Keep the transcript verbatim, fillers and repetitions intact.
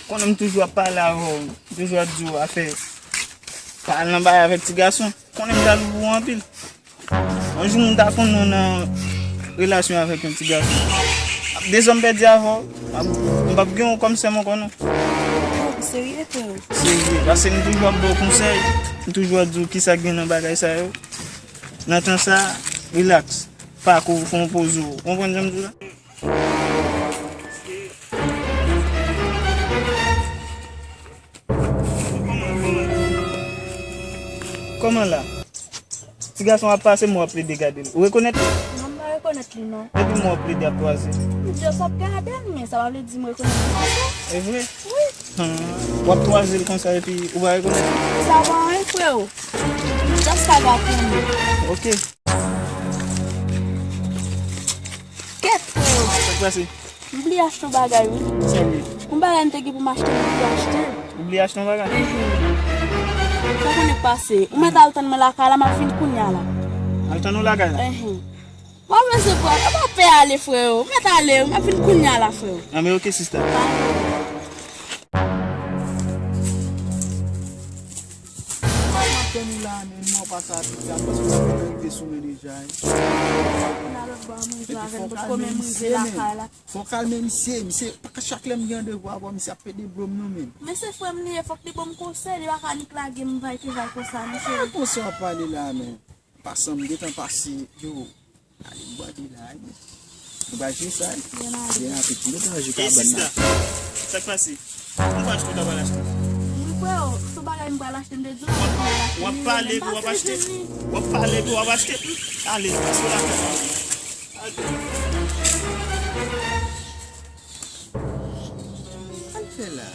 Konnen m toujou ap pale avè w, m toujou ap di w afè pa al nan bagay avèk ti gason. Konnen m jalou pou ou anpil. Yon jou m ta konnen w nan relasyon avèk yon ti gason, m ap dezòm pèdi avè w, m ap, m p ap gen w kòm sè m ankò non. Ou serye, freo? Serye, paske m toujou ap ba w konsèy, m toujou ap di w kisa k gen nan bagay sa yo. Nan tan sa, rilaks, pa ko fè yon poz ou, ou konprann jan m di w la? Kòman la? Ti gason ap pase m, w ap plede gade l. Ou rekonèt li? Non, m pa rekonèt li, non. Epi m w ap plede ap kwaze. Yo, sa ap gade m, men sa pa vle di m rekonèt li konsa. E vre? Wi. Hmm. W ap kwaze l konsa epi ou pa rekonèt li? Sa pa anyen, freo. Just sa va pou nou. Ok. Kèt, freo. Sa k pase? M bliye achte yon bagay, wi. Sa w bliye? Yon bagay m te gen pou m achte, m bliye achte. Ou bliye achte yon bagay? Enhen. Sa konnen k pase? Ou mèt al tann mwen lakay la, m ap vin kounya la. Al tann ou lakay la? Enhen. Mwen bezwen pran, pa pè ale, freo. Ou mèt ale, m ap vin kounya la, freo. Anben, ok, sista. Bye. Mwen ap tann ou la, men mwen pase a pita, paske sa fè rive sou mwen deja, wi. Epi fò w kalme misye, men. Fò w kalme misye, misye, pa chak lè m gen randevou avè w, misye ap pede blo m non, men. Men se frè m li ye, fòk li ban m konsèy, li pa ka nik lage m vay ki vay konsa, non, cheri. Ki konsèy w ap pale la, men? Pasan m gentan pase, yo. Ale m bande la, wi. Nou pral jwe sa, wi. Byen ale. Byen ale, nou pral jwe kabann nan. Sa k pase? Ou pa achte, ou ta pral achte? Wi, freo, se yon bagay m pral achte, m te di w. W ap pale, epi w ap achte. W ap pale, epi w ap achte. Ale, pase w lakay la. Sa l fè la?